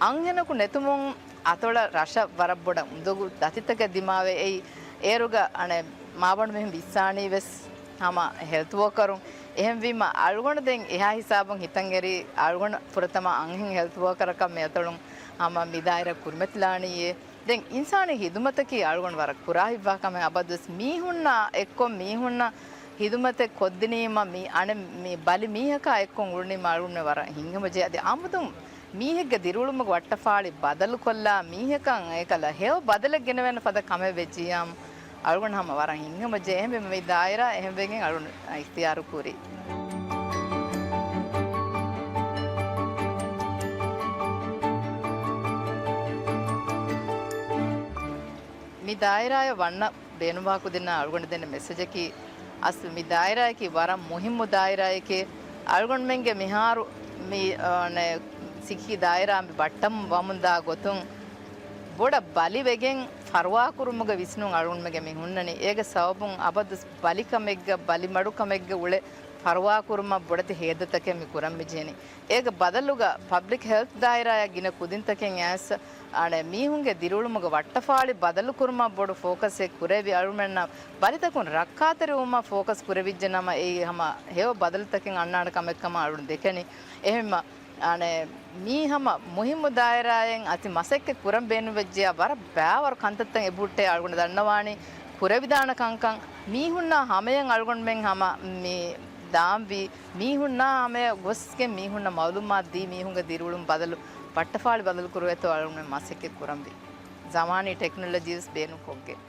އަންހެނަކު ނެތުމުން އަތޮޅަށް ރަށަށް ވަރަށް ބޮޑަށް އުނދަގޫ ދަތިތަކެއް ދިމާވެ އެއީ އޭރުގަ އަނެއް މާބަނޑު މީހުން ވިއްސާނީ ވެސް ހަމަ ހެލްތު ވޯކަރުން. އެހެންވީމަ އަޅުގަނޑު ދެން އެހާ ހިސާބުން ހިތަށް އެރި އަޅުގަނޑު ފުރަތަމަ އަންހެން ހެލްތު ވޯކަރަކަށް މި އަތޮޅުން ހަމަ މި ދާއިރާ ކުރިމަތިލާނީއޭ. ދެން އިންސާނީ ހިދުމަތަކީ އަޅުގަނޑު ވަރަށް ކުރާ ހިތްވާ ކަމެއް. އަބަދުވެސް މީހުންނާ އެއްކޮށް މީހުންނަށް ހިދުމަތެއް ކޮށްދިނީމަ މި އަނެއް މި ބަލި މީހަކާ އެއްކޮށް އުޅުނީމަ އަޅުގަނޑު ވަރަށް ހިތްހަމަޖެހޭ. އަދި އަމުދުން މީހެއްގެ ދިރިއުޅުމުގެ ވައްޓަފާޅި ބަދަލުކޮށްލާ މީހަކަށް އެކަލަ ހެޔޮ ބަދަލެއް ގެނެވޭނެ ފަދަ ކަމެއް ވެއްޖިއްޔާމު އަޅުގަނޑު ހަމަ ވަރަށް ހިތްހަމަޖެހޭ. އެހެންވީމަ މި ދާއިރާ އެހެންވެގެން އަޅުގަނޑު އިޚްތިޔާރު ކުރީ. މި ދާއިރާއަށް ވަންނަ ބޭނުންވާ ކުދިންނަށް އަޅުގަނޑު ދޭނެ މެސެޖަކީ، އަސްލު މި ދާއިރާއަކީ ވަރަށް މުހިއްމު ދާއިރާއެކޭ. އަޅުގަނޑުމެންގެ މިހާރު މި، އާ، ނެ، ސިއްހީ ދާއިރާ މި ބައްޓަން ވަމުންދާ ގޮތުން ބޮޑަށް ބަލިވެގެން ފަރުވާކުރުމުގެ ވިސްނުން އަޅުގަނޑުމެންގެ މި ހުންނަނީ. އޭގެ ސަބަބުން އަބަދު ބަލިކަމެއްގަ ބަލިމަޑުކަމެއްގަ އުޅެ ފަރުވާކުރުމަށް ބޮޑެތި ހޭދަތަކެއް މި ކުރަން މިޖެހެނީ. އޭގެ ބަދަލުގަ ޕަބްލިކް ހެލްތް ދާއިރާއަށް ގިނަ ކުދިންތަކެއް އައިސް، އަނެއް މީހުންގެ ދިރިއުޅުމުގެ ވައްޓަފާޅި ބަދަލުކުރުމަށް ބޮޑު ފޯކަސްއެއް ކުރެވި އަޅުމެންނަށް ބަލިތަކުން ރައްކާތެރިވުމަށް ފޯކަސް ކުރެވިއްޖެ ނަމަ، އެއީ ހަމަ ހެޔޮ ބަދަލުތަކެއް އަންނާނެ ކަމެއްކަމަށް އަޅުން ދެކެނީ. އެހެންމަ އަނެއް މީ ހަމަ މުހިއްމު ދާއިރާއެއް އަތި މަސައްކަތް ކުރަން ބޭނުންވެއްޖެޔާ ވަރަށް ބައިވަރު ކަންތައްތައް އެބަހުއްޓޭ އަޅުގަނޑު ދަންނަވާނީ. ކުރެވިދާނެ ކަންކަން މީހުންނާ ހަމަޔަށް އަޅުގަނޑުމެން ހަމަ މި ދާންވީ. މީހުންނާ ހަމަޔަށް ގޮސްގެން މީހުންނަށް މައުލޫމާތު ދީ މީހުންގެ ދިރިއުޅުން ބަދަލު، ވައްޓަފާޅި ބަދަލު ކުރުވޭތޯ އަޅުގަނޑުމެން މަސައްކަތް ކުރަންވީ. ޒަމާނީ ޓެކްނޮލޮޖީ ވެސް ބޭނުންކޮށްގެން.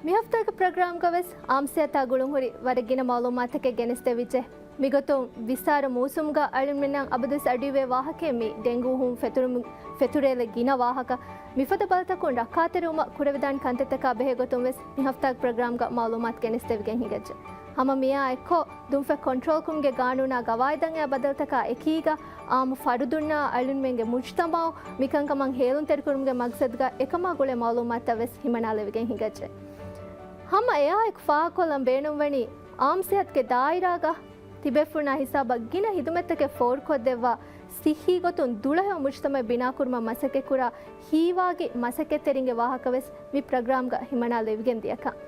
މި ހަފްތާގެ ޕްރޮގްރާމްގަ ވެސް އާއްމު ސިއްހަތާ ގުޅުންހުރި ވަރަށް ގިނަ މައުލޫމާތަކެއް ގެނެސްދެވިއްޖެ. މިގޮތުން ވިއްސާރަ މޫސުމުގަ އަޅުންމެންނަށް އަބަދުވެސް އަޑުއިވޭ ވާހަކައެއް މި ޑެންގޫ ހޫން ފެތުރުމު، ފެތުރޭލެއް ގިނަ ވާހަކަ. މިފަދަ ބަލިތަކުން ރައްކާތެރިވުމަށް ކުރެވިދާނެ ކަންތައްތަކާ ބެހޭ ގޮތުން ވެސް މި ހަފްތާގެ ޕްރޮގްރާމްގަ މައުލޫމާތު ގެނެސްދެވިގެން ހިނގައްޖެ. ހަމަ މިއާ އެއްކޮށް، ދުންފަތް ކޮންޓްރޯލްކުރުމުގެ ގާނޫނާ ގަވާއިދަށް އައި ބަދަލުތަކާ އެކީގަ، އާއްމު ފަރުދުންނާ އަޅުންމެންގެ މުޖުތަމައު މިކަންކަމަށް ހޭލުންތެރިކުރުމުގެ މަގްސަދުގަ އެކަމާ ގުޅޭ މައުލޫމާތުތައް ވެސް ހިމަނާލެވިގެން ހިނގައްޖެ. ހަމަ އެއާއެކު ފާހަގަކޮށްލަން ބޭނުންވަނީ، އާއްމު ސިއްހަތުގެ ދާއިރާގަ ތިބޭފުޅުންނާ ހިސާބަށް ގިނަ ހިދުމަތްތަކެއް ފޯރުކޮށްދެއްވާ، ސިއްހީ ގޮތުން ދުޅަހެޔޮ މުޖުތަމައެއް ބިނާކުރުމަށް މަސައްކަތްކުރާ ހީވާގި މަސައްކަތްތެރިންގެ ވާހަކަ ވެސް މި ޕްރޮގްރާމްގަ ހިމަނާލެވިގެން ދިޔަކަން.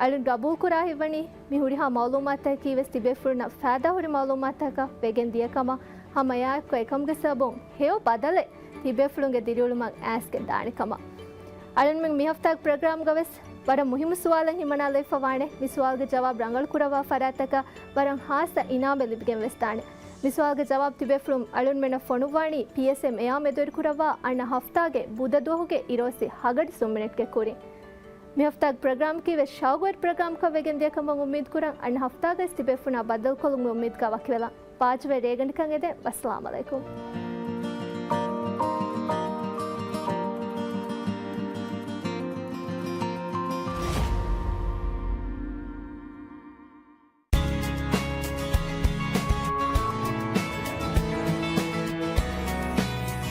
އަޅުން ގަބޫލުކުރާ ހިތްވަނީ މި ހުރިހާ މައުލޫމާތަކީ ވެސް ތިބޭފުޅުންނަށް ފައިދާހުރި މައުލޫމާތަކަށް ވެގެން ދިޔަކަމަށް. ހަމަ އެއާއެކު އެކަމުގެ ސަބަބުން ހެޔޮ ބަދަލެއް ތިބޭފުޅުންގެ ދިރިއުޅުމަށް އައިސްގެން ދާނެ ކަމަށް. އަޅުންމެން މި ހަފްތާގެ ޕްރޮގްރާމްގަ ވެސް ވަރަށް މުހިއްމު ސުވާލެއް ހިމަނާލެވިފަ ވާނެ. މި ސުވާލުގެ ޖަވާބު ރަނގަޅު ކުރައްވާ ފަރާތްތަކަށް ވަރަށް ހާއްސަ އިނާމެއް ލިބިގެން ވެސް ދާނެ. މި ސުވާލުގެ ޖަވާބު ތިބޭފުޅުން އަޅުންމެންނަށް ފޮނުއްވާނީ ޕީއެސްއެމް އެއާ މެދުވެރިކުރައްވާ އަންނަ ހަފްތާގެ ބުދަ ދުވަހުގެ އިރުއޮއްސި ހަގަޑި ސުންމިނެޓްގެ ކުރިން. މި ހަފްތާގެ ޕްރޮގްރާމަކީ ވެސް ޝައުގުވެރި ޕްރޮގްރާމަކަށް ވެގެން ދިޔަ ކަމަށް އުއްމީދު ކުރަން. އަންނަ ހަފްތާގައި ވެސް ތިބޭފުޅުންނާ ބައްދަލުކޮށްލުމުގެ އުއްމީދުގަ ވަކިވެލަން. ބާއްޖަވެރި ރޭގަނޑަކަށް އެދެން. ވައްސަލާމް އަލައިކުމް.